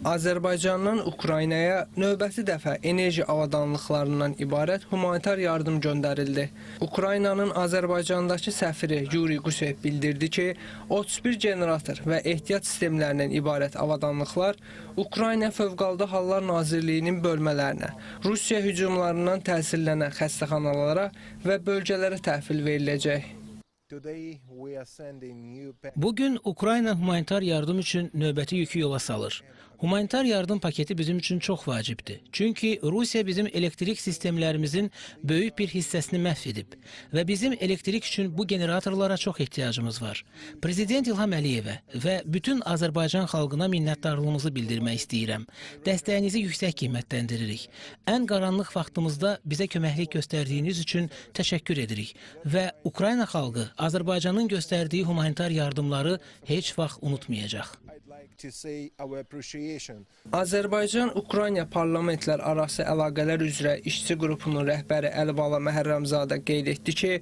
Azərbaycandan Ukraynaya növbəti dəfə enerji avadanlıqlarından ibarət humanitar yardım göndərildi. Ukraynanın Azərbaycandakı səfiri Yuri Qusev bildirdi ki, 31 generator və ehtiyat sistemlərindən ibarət avadanlıqlar Ukrayna Fövqəladə Hallar Nazirliyinin bölmələrinə, Rusiya hücumlarından təsirlənən xəstəxanalara və bölgələrə təhvil veriləcək. Bugün Ukrayna humanitar yardım üçün növbəti yükü yola salır. Humanitar yardım paketi bizim üçün çox vacibdir. Çünki Rusiya bizim elektrik sistemlərimizin böyük bir hissəsini məhv edib və bizim elektrik üçün bu generatorlara çox ehtiyacımız var. Prezident İlham Əliyevə və bütün Azərbaycan xalqına minnətdarlığımızı bildirmək istəyirəm. Dəstəyinizi yüksək qiymətləndiririk. Ən qaranlıq vaxtımızda bizə köməklik göstərdiyiniz üçün təşəkkür edirik və Ukrayna xalqı Azərbaycanın göstərdiyi humanitar yardımları heç vaxt unutmayacaq. Azərbaycan-Ukrayna parlamentlər arası əlaqələr üzrə işçi qrupunun rəhbəri Əlibala Məhərrəmzadə qeyd etdi ki,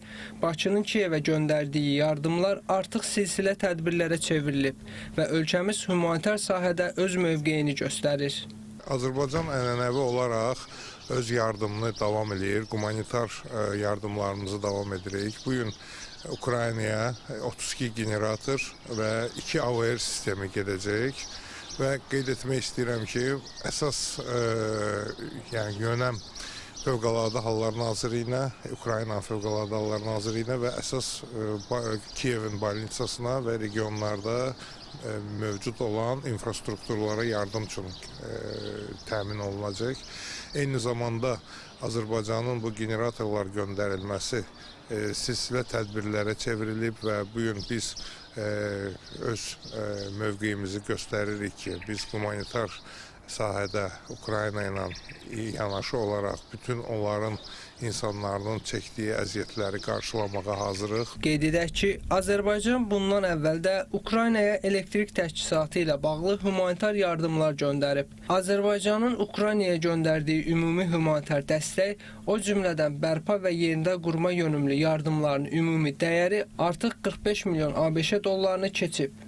Bakının Kiyevə göndərdiyi yardımlar artıq silsilə tədbirlərə çevrilib və ölkəmiz humanitar sahədə öz mövqeyini göstərir. Azərbaycan ənənəvi olaraq öz yardımını davam eləyir, humanitar yardımlarımızı davam edirik. Bugün Ukraynaya 32 generator və 2 AVR sistemi gedəcək və qeyd etmək istəyirəm ki, əsas yəni yönəm Fövqəladə Hallar Nazirliyinə, Ukrayna Fövqəladə Hallar Nazirliyinə və əsas Kiyevin balnitsasına və regionlarda mövcud olan infrastrukturlara yardım üçün təmin olunacaq. Eyni zamanda Azərbaycanın bu generatorlar göndərilməsi silsilə tədbirlərə çevrilib və bugün biz öz mövqeyimizi göstəririk ki, biz humanitar sahədə Ukrayna ilə yanaşı olaraq bütün onların insanlarının çəkdiyi əziyyətləri qarşılamağa hazırıq. Qeyd edək ki, Azərbaycan bundan əvvəl də Ukraynaya elektrik təchizatı ilə bağlı humanitar yardımlar göndərib. Azərbaycanın Ukraynaya göndərdiyi ümumi humanitar dəstək, o cümlədən bərpa və yerində qurma yönümlü yardımların ümumi dəyəri artıq 45 milyon ABŞ dollarını keçib.